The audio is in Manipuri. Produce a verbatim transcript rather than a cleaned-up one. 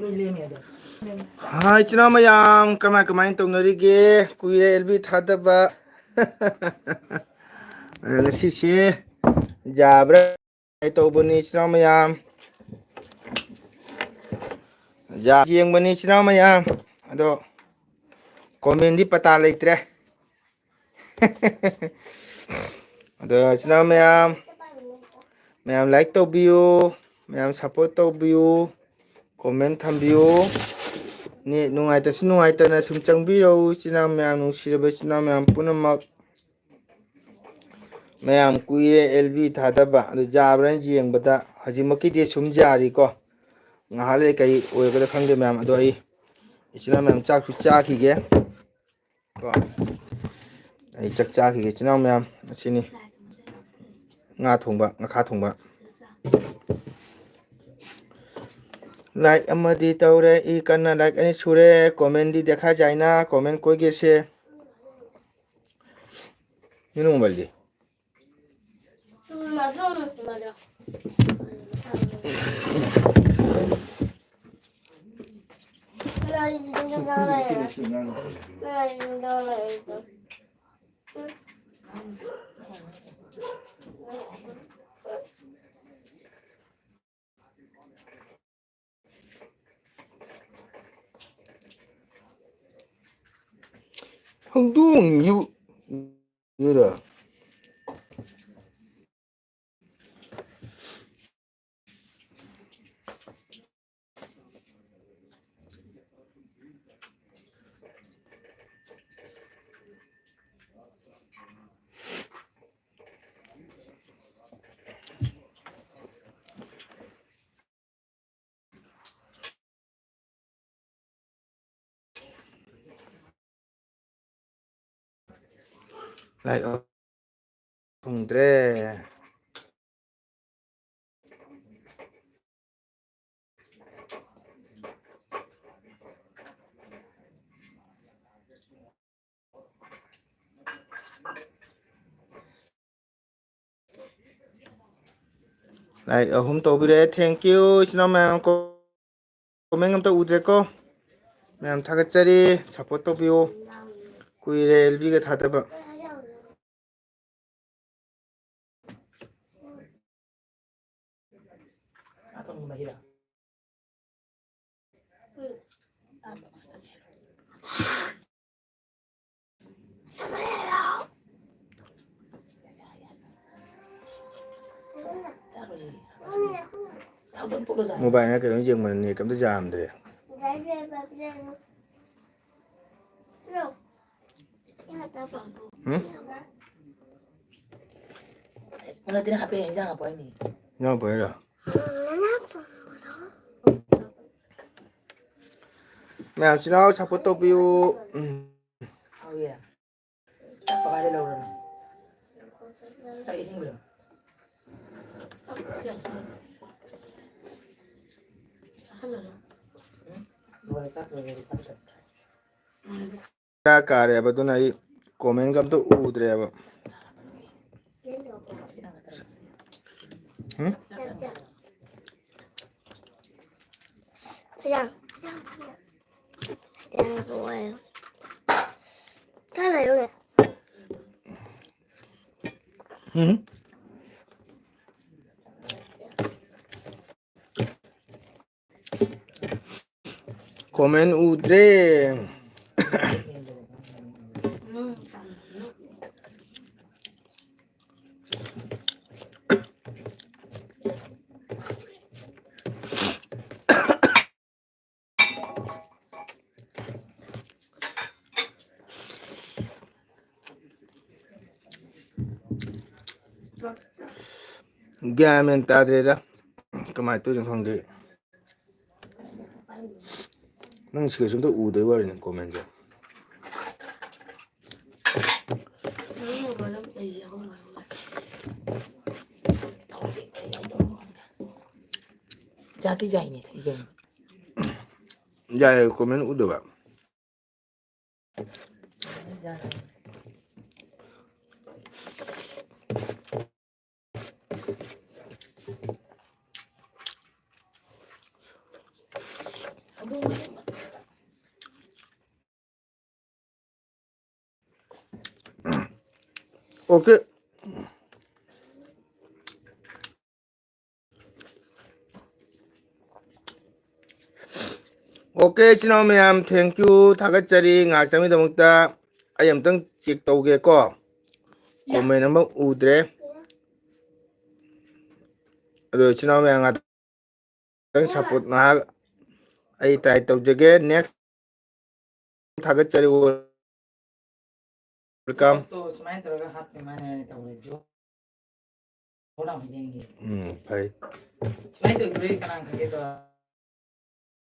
ꯍꯥꯏ, ꯏꯆꯤꯟ ꯏꯅꯥꯎ ꯃꯌꯥꯝ, ꯀꯃꯥꯏ ꯀꯃꯥꯏꯅ ꯇꯧꯅꯔꯤꯒꯦ? ꯀꯨꯏꯔꯦ ꯑꯦꯜ ꯕꯤ ꯊꯥꯗꯕ꯫ ꯉꯁꯤꯁꯦ ꯌꯥꯕ꯭ꯔꯥ ꯇꯧꯕꯅꯤ, ꯏꯆꯤꯟ ꯏꯅꯥꯎ ꯃꯌꯥꯝ꯫ ꯌꯥ-, ꯌꯦꯡꯕꯅꯤ, ꯏꯆꯤꯟ ꯏꯅꯥꯎ ꯃꯌꯥꯝ꯫ ꯑꯗꯣ ꯀꯣꯃꯦꯟꯗꯤ ꯄꯇꯥ ꯂꯩꯇ꯭ꯔꯦ꯫ ꯑꯗꯣ ꯏꯆꯤꯟ ꯏꯅꯥꯎ ꯃꯌꯥꯝ, ꯃꯌꯥꯝ ꯂꯥꯏꯛ ꯇꯧꯕꯤꯌꯨ, ꯃꯌꯥꯝ ꯁꯞꯄꯣꯔꯠ ꯇꯧꯕꯤꯌꯨ, ꯀꯣꯃꯦꯟ ꯊꯝꯕꯤꯌꯨ꯫ ꯅꯦꯠ ꯅꯨꯡꯉꯥꯏꯇꯁꯨ ꯅꯨꯡꯉꯥꯏꯇꯅ ꯁꯨꯝ ꯆꯪꯕꯤꯔꯛꯎ, ꯏꯆꯤꯟ ꯏꯅꯥꯎ ꯃꯌꯥꯝ, ꯅꯨꯡꯁꯤꯔꯕ ꯏꯆꯤꯟ ꯏꯅꯥꯎ ꯃꯌꯥꯝ ꯄꯨꯝꯅꯃꯛ꯫ ꯃꯌꯥꯝ ꯀꯨꯏꯔꯦ ꯑꯦꯜ ꯕꯤ ꯊꯥꯗꯕ꯫ ꯑꯗꯨ ꯌꯥꯕ꯭ꯔꯥꯅ ꯌꯦꯡꯕꯗ ꯍꯧꯖꯤꯛꯃꯛꯀꯤꯗꯤ ꯁꯨꯝ ꯌꯥꯔꯤꯀꯣ꯫ ꯉꯥꯏꯍꯥꯛ ꯂꯩ ꯀꯔꯤ ꯑꯣꯏꯔꯒꯗ꯭ꯔꯥ ꯈꯪꯗꯦ ꯃꯌꯥꯝ꯫ ꯑꯗꯣ ꯑꯩ ꯏꯆꯤꯟ ꯏꯅꯥꯎ ꯃꯌꯥꯝ ꯆꯥꯛꯁꯨ ꯆꯥꯈꯤꯒꯦ꯫ ꯀꯣ꯫ ꯑꯩ ꯆꯥꯛ ꯆꯥꯈꯤꯒꯦ, ꯏꯆꯤꯟ ꯏꯅꯥꯎ ꯃꯌꯥꯝ꯫ ꯑꯁꯤꯅꯤ ꯉꯥ ꯊꯣꯡꯕ, ꯉꯥꯈꯥ ꯊꯣꯡꯕ꯫ ꯂꯥꯏꯛ ꯑꯃꯗꯤ ꯇꯧꯔꯦ, ꯏ ꯀꯟꯅ ꯂꯥꯏꯛ ꯑꯅꯤ ꯁꯨꯔꯦ, ꯀꯣꯃꯦꯟꯗꯤ ꯗꯦꯈꯥ ꯖꯥꯏꯅ, ꯀꯣꯃꯦꯟ ꯀꯣꯏꯒꯦꯁꯦ꯫ ꯅꯤꯅꯨꯡꯕꯜꯗꯤ꯫ ꯍꯧꯗꯣꯡ ꯌꯨ-, ꯌꯨꯔ? ꯂꯥꯏꯛ ꯐꯪꯗ꯭ꯔꯦ꯫ ꯂꯥꯏꯛ ꯑꯍꯨꯝ ꯇꯧꯕꯤꯔꯛꯑꯦ꯫ Thank you, ꯏꯆꯤꯟ ꯏꯅꯥꯎ ꯃꯌꯥꯝ꯫ ꯀꯣ-, ꯀꯣꯃꯦꯟ ꯑꯝꯇ ꯎꯗ꯭ꯔꯦꯀꯣ꯫ ꯃꯌꯥꯝ ꯊꯥꯒꯠꯆꯔꯤ, ꯁꯞꯄꯣꯔꯠ ꯇꯧꯕꯤꯌꯨ꯫ ꯀꯨꯏꯔꯦ ꯑꯦꯜꯕꯤꯒ ꯊꯥꯗꯕ꯫ ꯃꯣꯕꯥꯏꯜꯅ ꯀꯩꯅꯣ ꯌꯦꯡꯕꯅ ꯅꯦꯠ ꯑꯝꯇ ꯌꯥꯔꯝꯗ꯭ꯔꯦ꯫ ꯎꯝ? ꯉꯥ ꯄꯨꯔꯛꯏꯔꯣ? ꯃꯌꯥꯝ ꯏꯆꯤꯟ ꯏꯅꯥꯎ ꯁꯞꯄꯣꯔꯠ ꯇꯧꯕꯤꯌꯨ꯫ ꯎꯝ꯫ ꯕꯦꯔꯥ ꯀꯥꯔꯦꯕ, ꯑꯗꯨꯅ ꯑꯩ ꯀꯣꯃꯦꯟꯒ ꯑꯝꯇ ꯎꯗ꯭ꯔꯦꯕ꯫ ꯎꯝ? ꯎꯝ? ꯀꯣꯃꯦꯟ ꯎꯗ꯭ꯔꯦ꯫ ꯒ꯭ꯌꯥꯟ ꯃꯦꯟ ꯇꯥꯗ꯭ꯔꯦꯗ, ꯀꯃꯥꯏꯅ ꯇꯧꯔꯤꯅꯣ ꯈꯪꯗꯦ꯫ ꯅꯪ ꯁꯤꯒꯁꯨ ꯑꯝꯇ ꯎꯗꯣꯏ ꯋꯥꯔꯤꯅꯤ ꯀꯣꯃꯦꯟꯁꯦ꯫ ꯖꯥꯇꯤ ꯖꯥꯏꯅꯦ ꯊꯣꯏꯖꯩꯅꯦ꯫ ꯌꯥꯏ, ꯀꯣꯃꯦꯟ ꯎꯗꯕ꯫ Okay. Okay, ꯏꯆꯤꯟ ꯏꯅꯥꯎ ꯃꯌꯥꯝ, thank you, ꯊꯥꯒꯠꯆꯔꯤ ꯉꯥꯏꯍꯥꯛꯇꯪꯒꯤꯗꯃꯛꯇ꯫ ꯑꯩ ꯑꯝꯇꯪ check ꯇꯧꯒꯦꯀꯣ, comment ꯑꯃ ꯎꯗ꯭ꯔꯦ꯫ ꯑꯗꯣ ꯏꯆꯤꯟ ꯏꯅꯥꯎ ꯃꯌꯥꯝ, ꯉꯥꯏꯍꯥꯛꯇꯪ support ꯉꯥꯏꯍꯥꯛ ꯑꯩ try ꯇꯧꯖꯒꯦ꯫ Next, ꯊꯥꯒꯠꯆꯔꯤ꯫ Welcome. ꯁꯨꯃꯥꯏꯅ ꯇꯧꯔꯒ ꯍꯥꯞꯄꯦ ꯃꯥꯅ ꯇꯧꯔꯤꯗꯣ꯫ ꯎꯝ, ꯐꯩ꯫ ꯁꯨꯃꯥꯏꯅ ꯇꯧꯗꯣꯏ ꯀꯅꯥ ꯈꯪꯒꯦ ꯇꯧꯔ꯫